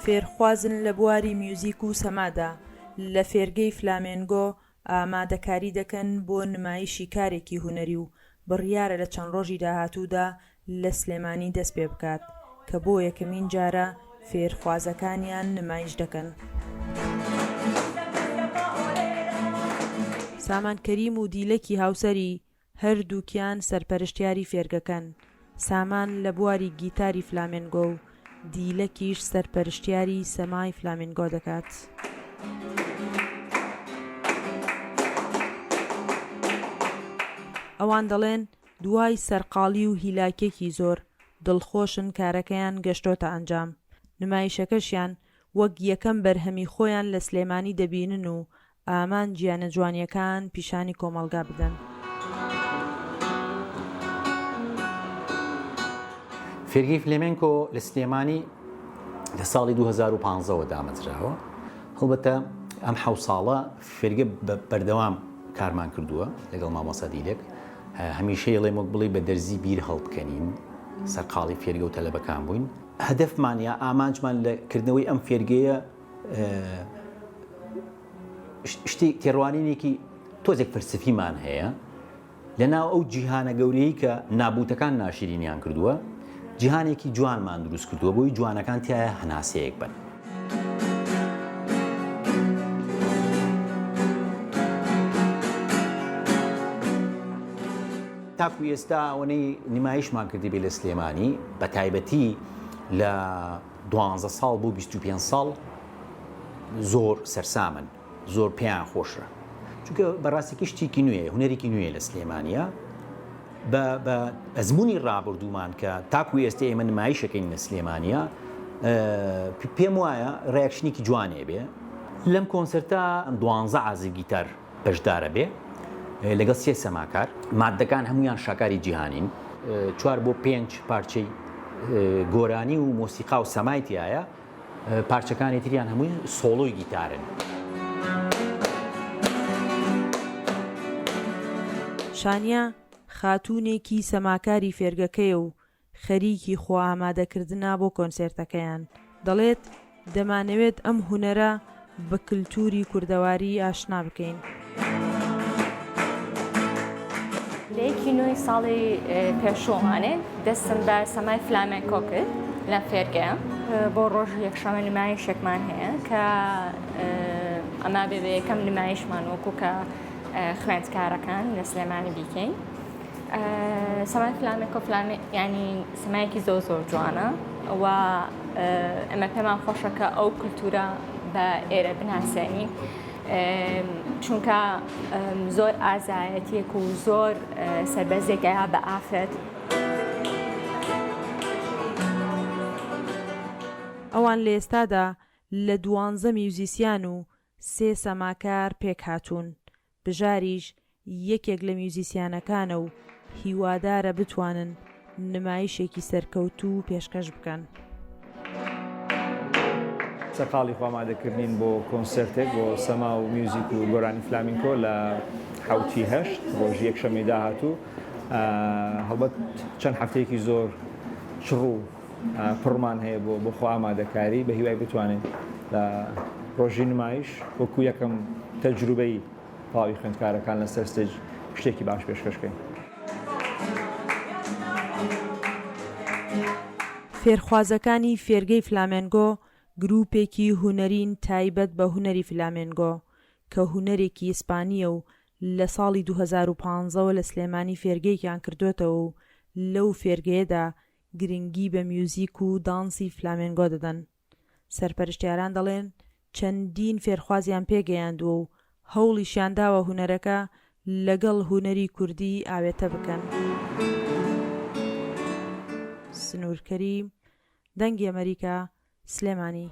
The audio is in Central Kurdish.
فێرخوازن لە بواری میوزیک و سەمادا لە فێرگەی فلامێنگۆ ئامادەکاری دەکەن بۆ نمایشی کارێکی هونەری و بڕیارە لە چەند ڕۆژی داهاتوودا لە سلێمانی دەست پێ بکات کە بۆ یەکەمین جارە فێرخوازەکانیان نمایش دەکەن. سامان کەریم و دیلەکی هاوسەری هەردووکیان سەرپەرشتیاری فێرگەکەن، سامان لە بواری گیتاری فلامێنگۆ و دیلەکیش سەرپەرشتیاری سەمای فلامینگۆ دەکات. ئەوان دەڵێن دوای سەرقاڵی و هیلاکیەکی زۆر، دڵخۆشن کارەکەیان گەشتۆتە ئەنجام، نمایشەکەشیان وەک یەکەم بەرهەمی خۆیان لە سلێمانی دەبینن و ئامانجیانە جوانیەکان پیشانی کۆمەڵگا بدەن. فێرگەی فلێمێنکۆ لە سلێمانی لە ساڵی 2015 وە دامەزراوە، هەڵبەتە ئەم حەو ساڵە فێرگە بە بەردەوام کارمان کردووە لەگەڵ مامۆستا دیلێک، هەمیشە یڵێم وەک بڵێی بە دەرزی بیر هەڵبکەنین سەرقاڵی فێرگە و تەلەبەکان بووین. هەدەفمان یا ئامانجمان لە کردنەوەی ئەم فێرگەیە شتی تێڕوانینێکی تۆزێک فەلسەفیمان هەیە لە ناو ئەو جیهانە گەورەی کە نابوتەکان ناشرینیان کردووە جیهانێکی جوانمان دروست کردووە بۆی جوانەکان تایە هەناسەیەک بن. تاکو ئێستا ئەوەنەی نمایشمان کردبێ لە سلێمانی بە تایبەتی لە دوانزە ساڵ بۆ 25 ساڵ زۆر سەرسامن زۆر پێیان خۆشە چونکە بەڕاستێکی شتێکی نوێ هونەرێکی نوێ لە سلێمانە بە ئەزمموی ڕابردوومان کە تاکو ئێستا ئێمە نمایشەکەین لە سلێمانە پێم وایە reaction ێکی جوانێ بێ لەم کۆنسرتە دوانزە عازف گیتار بەشدارە بێ لەگەڵ سێ سەماکار مادەکان هەمویان شاکاری جیهانین چوار بۆ پێنج پارچەی گۆرانی و مۆسیقا و سەمای تایە پارچەکانی تریان هەمووی سۆڵۆی گیتارن. شانیا خاتوونێکی سەماکاری فێرگەکەیە و خەریکی خۆئامادەکردنە بۆ کۆنسێرتەکەیان، دەڵێت، دەمانەوێت ئەم هونەرە بە کلتوری کوردەواری ئاشنا بکەین. لە یەکی نۆی ساڵی پێشووانێ دەستم بە سەمای فلامێنکۆ کرد لەم فێرگەیە. بۆ ڕۆژی یەکشەمە نمایشێکمان هەیە کە ئەما بێ بە یەکەم نمایشمان وەکو کە خوێندکارەکان لە سلێمانی بیکەین. سەمای فلامێنکۆ فلامێ ینی سەمایەکی زۆر زۆر جوانە و ئەمە پێمان خۆشە کە ئەو کولتورە بە ئێرە بناسێنین. چونکە زۆر ئازایەتیەک و زۆر سەربەرزێکەیە بە ئافرەت. ئەوان لە ئێستادا لە دوانزە میوزیسیان و سێ سەماکار پێکهاتوون، بژاریش یەکێک لە میوزیسیانەکانە و هیوادارە بتوانن نمایشێکی سەرکەوتوو پێشکەش بکەن. سەرقاڵی خۆئامادەکردنین بۆ کۆنسێرتێک بۆ سەما و میوزیک و گۆرانی فلامینکۆ لە حەوتی هەشت ڕۆژی یەکشەممەی داهاتوو هەڵبەت چەند هەفتەیەکی زۆر چڕ و پڕمان هەیە بۆ بۆ خۆئامادەکاری بە هیوای بتوانین لە ڕۆژی نمایش وەکو یەکەم تەجروبەی تەواوی خوێندکارەکان لەسەر stage شتێکی باش پێشکەش کەین. فێرخوازەکانی فێرگەی فلامێنگۆ گرووپێکی هونەرین تایبەت بە هونەری فلامێنگۆ، کە هونەرێکی ئیسپانییە و لە ساڵی 2015 وە لە سلێمانی فێرگەیەکیان کردۆتەوە و لەو فێرگەیەدا گرنگی بە میوزیک و دانسی فلامێنگۆ دەدەن. سەرپەرشتیاران دەڵێن، چەندین فێرخوازیان پێگەیاندووە و هەوڵیشیان داوە هونەرەکە لەگەڵ هونەری کوردی ئاوێتە بکەن. سنوور کەریم، دەنگی ئەمەریکا، سلێمانی.